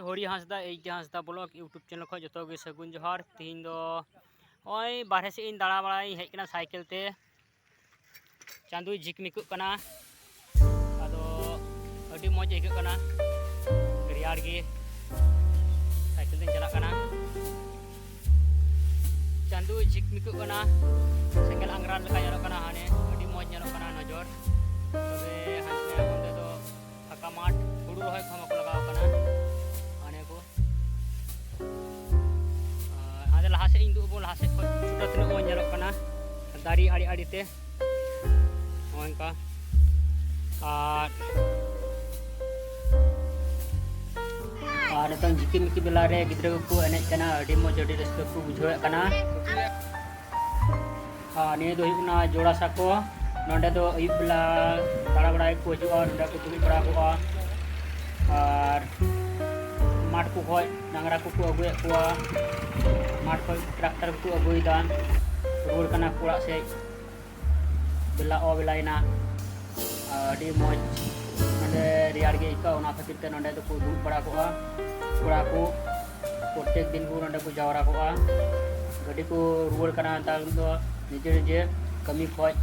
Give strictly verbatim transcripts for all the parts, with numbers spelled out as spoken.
ᱦᱚᱨᱤ ᱦᱟᱸᱥᱫᱟ, H D ᱦᱟᱸᱥᱫᱟ blog YouTube channel ᱠᱷᱚᱱ ᱡᱚᱛᱚ ᱜᱮ ᱥᱟᱹᱜᱩᱱ ᱡᱚᱦᱟᱨ᱾ ᱛᱤᱦᱤᱧ ᱫᱚ ᱱᱚᱜᱼᱚᱭ ᱵᱟᱨᱦᱮ ᱥᱮᱫ ᱤᱧ ᱫᱟᱬᱟ ᱵᱟᱲᱟᱭ ᱦᱮᱡ ᱠᱟᱱᱟ ᱥᱟᱭᱠᱮᱞ ᱛᱮ᱾ ᱪᱟᱸᱫᱳᱭ ᱡᱷᱤᱠᱢᱤᱠᱚᱜ ᱠᱟᱱᱟ, ᱟᱫᱚ ᱟᱹᱰᱤ ᱢᱚᱡᱽ ᱟᱹᱭᱠᱟᱹᱜ ᱠᱟᱱᱟ, ᱨᱮᱭᱟᱲ ᱜᱮ᱾ ᱥᱟᱭᱠᱮᱞ ᱛᱮᱧ ᱪᱟᱞᱟᱜ ᱠᱟᱱᱟ᱾ ᱪᱟᱸᱫᱳᱭ ᱡᱷᱤᱠᱢᱤᱠᱚᱜ ᱠᱟᱱᱟ, ᱥᱮᱸᱜᱮᱞ ᱟᱝᱨᱟ ᱞᱮᱠᱟ ᱧᱮᱞᱚᱜ ᱠᱟᱱᱟ ᱦᱟᱱᱮ, ᱟᱹᱰᱤ ᱢᱚᱡᱽ ᱧᱮᱞᱚᱜ ᱠᱟᱱᱟ ᱱᱚᱡᱚᱨ᱾ ᱛᱚᱵᱮ ᱦᱟᱱᱛᱮ ᱚᱱᱛᱮ ᱫᱚ ᱯᱷᱟᱸᱠᱟ ᱢᱟᱴᱷ, ᱦᱩᱲᱩ ᱨᱚᱦᱚᱭ ᱠᱚᱦᱚᱸ ᱵᱟᱠᱚ ᱞᱟᱜᱟᱣ ᱠᱟᱱᱟ᱾ ᱦᱟᱱᱮ ᱠᱚ, ᱟᱨ ᱦᱟᱱᱛᱮ ᱞᱟᱦᱟ ᱥᱮᱫ ᱤᱧ ᱩᱫᱩᱜ ᱟᱵᱚᱱ, ᱞᱟᱦᱟ ᱥᱮᱫ ᱠᱷᱚᱱ ᱪᱷᱳᱴᱳ ᱛᱤᱱᱟᱹᱜ ᱢᱚᱡᱽ ᱧᱮᱞᱚᱜ ᱠᱟᱱᱟ ᱫᱟᱨᱮ ᱟᱲᱮ ᱟᱲᱮ ᱛᱮ᱾ ᱱᱚᱜᱼᱚ ᱱᱚᱝᱠᱟ᱾ ᱟᱨ, ᱟᱨ ᱱᱤᱛᱚᱝ ᱡᱷᱤᱠᱤ ᱢᱤᱠᱤ ᱵᱮᱞᱟ ᱨᱮ ᱜᱤᱫᱽᱨᱟᱹ ᱠᱚᱠᱚ ᱮᱱᱮᱡ ᱠᱟᱱᱟ, ᱟᱹᱰᱤ ᱢᱚᱡᱽ, ᱟᱹᱰᱤ ᱨᱟᱹᱥᱠᱟᱹ ᱠᱚ ᱵᱩᱡᱷᱟᱹᱣᱮᱫ ᱠᱟᱱᱟ᱾ ᱟᱨ ᱱᱤᱭᱟᱹ ᱫᱚ ᱦᱩᱭᱩᱜ ᱠᱟᱱᱟ ᱡᱳᱲᱟ ᱥᱟᱠᱚ᱾ ᱱᱚᱸᱰᱮ ᱫᱚ ᱟᱹᱭᱩᱵ ᱵᱮᱞᱟ ᱫᱟᱬᱟ ᱵᱟᱲᱟᱭ ᱠᱚ ᱦᱤᱡᱩᱜᱼᱟ, ᱱᱚᱸᱰᱮ ᱠᱚ ᱫᱩᱲᱩᱵ ᱵᱟᱲᱟ ᱠᱚᱜᱼᱟ᱾ ᱟᱨ ᱢᱟᱴᱷ ᱠᱚ ᱠᱷᱚᱡ ᱰᱟᱝᱨᱟ ᱠᱚᱠᱚ ᱟᱹᱜᱩᱭᱮᱫ ᱠᱚᱣᱟ, ᱢᱟᱴᱷ ᱠᱷᱚᱡ ᱴᱨᱟᱠᱴᱟᱨ ᱠᱚᱠᱚ ᱟᱹᱜᱩᱭᱮᱫᱟ, ᱨᱩᱣᱟᱹᱲ ᱠᱟᱱᱟ ᱠᱚ ᱚᱲᱟᱜ ᱥᱮᱫ᱾ ᱵᱮᱞᱟ ᱚᱵᱮᱞᱟᱭᱮᱱᱟ᱾ ᱟᱹᱰᱤ ᱢᱚᱡᱽ, ᱱᱚᱸᱰᱮ ᱨᱮᱭᱟᱲ ᱜᱮ ᱟᱹᱭᱠᱟᱹᱜᱼᱟ, ᱚᱱᱟ ᱠᱷᱟᱹᱛᱤᱨ ᱛᱮ ᱱᱚᱸᱰᱮ ᱫᱚᱠᱚ ᱫᱩᱲᱩᱵ ᱵᱟᱲᱟ ᱠᱚᱜᱼᱟ ᱠᱚᱲᱟ ᱠᱚ᱾ ᱯᱨᱚᱛᱮᱠ ᱫᱤᱱ ᱠᱚ ᱱᱚᱸᱰᱮ ᱠᱚ ᱡᱟᱣᱨᱟ ᱠᱚᱜᱼᱟ᱾ ᱜᱟᱹᱰᱤ ᱠᱚ ᱨᱩᱣᱟᱹᱲ ᱠᱟᱱᱟ ᱱᱮᱛᱟᱨ ᱫᱚ ᱱᱤᱡᱮ ᱱᱤᱡᱮ ᱠᱟᱹᱢᱤ ᱠᱷᱚᱡ᱾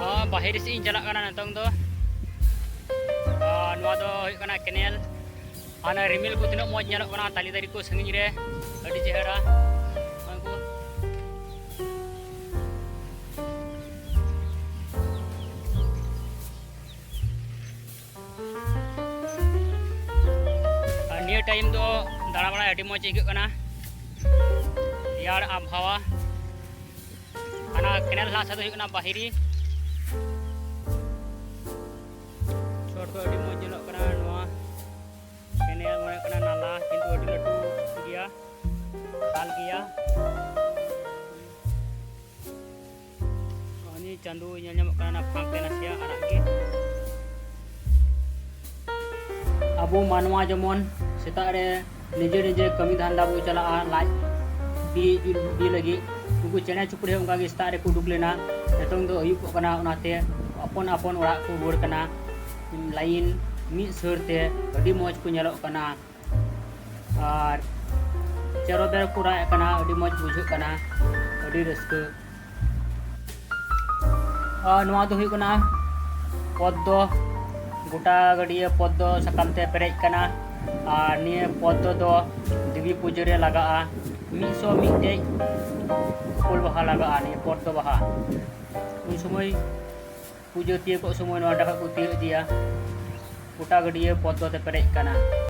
ᱟᱨ ᱵᱟᱦᱨᱮ ᱥᱮᱫ ᱤᱧ ᱪᱟᱞᱟᱜ ᱠᱟᱱᱟ ᱱᱤᱛᱚᱝ ᱫᱚ᱾ ᱟᱨ ᱱᱚᱣᱟ ᱫᱚ ᱦᱩᱭᱩᱜ ᱠᱟᱱᱟ ᱠᱮᱱᱮᱞ᱾ ᱦᱟᱱᱟ ᱨᱤᱢᱤᱞ ᱠᱚ ᱛᱤᱱᱟᱹᱜ ᱢᱚᱡᱽ ᱧᱮᱞᱚᱜ ᱠᱟᱱᱟ, ᱛᱟᱞᱮ ᱫᱟᱨᱮ ᱠᱚ ᱥᱟᱺᱜᱤᱧ ᱨᱮ, ᱟᱹᱰᱤ ᱪᱮᱦᱨᱟ᱾ ᱱᱚᱜᱼᱚᱭ ᱠᱚ᱾ ᱟᱨ ᱱᱤᱭᱟᱹ ᱴᱟᱭᱤᱢ ᱫᱚ ᱫᱟᱬᱟ ᱵᱟᱲᱟᱭ ᱟᱹᱰᱤ ᱢᱚᱡᱽ ᱟᱹᱭᱠᱟᱹᱜ ᱠᱟᱱᱟ, ᱨᱮᱭᱟᱲ ᱟᱵᱚᱦᱟᱣᱟ᱾ ᱦᱟᱱᱟ ᱠᱮᱱᱮᱞ ᱞᱟᱦᱟ ᱥᱮᱫ ᱫᱚ ᱦᱩᱭᱩᱜ ᱠᱟᱱᱟ ᱵᱟᱦᱤᱨᱤ᱾ ᱥᱚᱴ ᱫᱚ ᱟᱹᱰᱤ ᱢᱚᱡᱽ ᱧᱮᱞᱚᱜ ᱠᱟᱱᱟ ᱱᱚᱣᱟ ᱠᱮᱱᱮᱞ, ᱢᱚᱱᱮ ᱦᱩᱭᱩᱜ ᱠᱟᱱᱟ ᱱᱟᱞᱟ, ᱠᱤᱱᱛᱩ ᱟᱹᱰᱤ ᱞᱟᱹᱴᱩ ᱜᱮᱭᱟ, ᱠᱷᱟᱞ ᱜᱮᱭᱟ᱾ ᱩᱱᱤ ᱪᱟᱸᱫᱳ ᱧᱮᱞ ᱧᱟᱢᱚᱜ ᱠᱟᱱᱟ ᱚᱱᱟ ᱯᱷᱟᱸᱠ ᱨᱮ ᱱᱟᱥᱮᱭᱟᱜ ᱟᱨᱟᱜ ᱜᱮ᱾ ᱟᱵᱚ ᱢᱟᱱᱣᱟ ᱡᱮᱢᱚᱱ ᱥᱮᱛᱟᱜ ᱨᱮ ᱱᱤᱡᱮ ᱱᱤᱡᱮ ᱠᱟᱹᱢᱤ ᱫᱷᱟᱱᱫᱟ ᱵᱚ ᱪᱟᱞᱟᱜᱼᱟ, ᱞᱟᱡ ᱵᱤ ᱵᱤ ᱞᱟᱹᱜᱤᱫ, ᱩᱱᱠᱩ ᱪᱮᱬᱮ ᱪᱩᱯᱲᱤ ᱦᱚᱸ ᱚᱱᱠᱟ ᱜᱮ ᱥᱮᱛᱟᱜ ᱨᱮᱠᱚ ᱩᱰᱩᱠ ᱞᱮᱱᱟ, ᱱᱤᱛᱚᱝ ᱫᱚ ᱟᱹᱭᱩᱵᱚᱜ ᱠᱟᱱᱟ, ᱚᱱᱟᱛᱮ ᱟᱯᱚᱱ ᱟᱯᱚᱱ ᱚᱲᱟᱜ ᱠᱚ ᱨᱩᱣᱟᱹᱲ ᱠᱟᱱᱟ᱾ ᱞᱟᱭᱤᱱ ᱢᱤᱫ ᱥᱟᱹᱨ ᱛᱮ ᱟᱹᱰᱤ ᱢᱚᱡᱽ ᱠᱚ ᱧᱮᱞᱚᱜ ᱠᱟᱱᱟ᱾ ᱟᱨ ᱪᱮᱨᱚ ᱵᱮᱨᱚ ᱠᱚ ᱨᱟᱜ ᱮᱫ ᱠᱟᱱᱟ, ᱟᱹᱰᱤ ᱢᱚᱡᱽ ᱵᱩᱡᱷᱟᱹᱜ ᱠᱟᱱᱟ, ᱟᱹᱰᱤ ᱨᱟᱹᱥᱠᱟᱹ᱾ ᱟᱨ ᱱᱚᱣᱟ ᱫᱚ ᱦᱩᱭᱩᱜ ᱠᱟᱱᱟ ᱯᱚᱫᱽᱫᱚ, ᱜᱚᱴᱟ ᱜᱟᱹᱰᱭᱟᱹ ᱯᱚᱫᱽᱫᱚ ᱥᱟᱠᱟᱢ ᱛᱮ ᱯᱮᱨᱮᱡ ᱠᱟᱱᱟ᱾ ᱟᱨ ᱱᱤᱭᱟᱹ ᱯᱚᱫᱽᱫᱚ ᱫᱚ ᱫᱮᱵᱤ ᱯᱩᱡᱟᱹ ᱨᱮ ᱞᱟᱜᱟᱜᱼᱟ᱾ ᱢᱤᱫ ᱥᱚ ᱢᱤᱫᱴᱮᱡ ᱯᱷᱩᱞ ᱵᱟᱦᱟ ᱞᱟᱜᱟᱜᱼᱟ ᱱᱤᱭᱟᱹ ᱯᱚᱫᱽᱫᱚ ᱵᱟᱦᱟ᱾ ᱩᱱ ᱥᱚᱢᱚᱭ ᱯᱩᱡᱟᱹ ᱛᱤᱭᱳᱜᱚᱜ ᱥᱚᱢᱚᱭ ᱱᱚᱣᱟ ᱰᱟᱦᱟᱨ ᱠᱚ ᱛᱤᱭᱳᱜ ᱤᱫᱤᱭᱟ᱾ ᱜᱚᱴᱟ ᱜᱟᱹᱰᱭᱟᱹ ᱯᱚᱫᱽᱫᱚ ᱛᱮ ᱯᱮᱨᱮᱡ ᱠᱟᱱᱟ᱾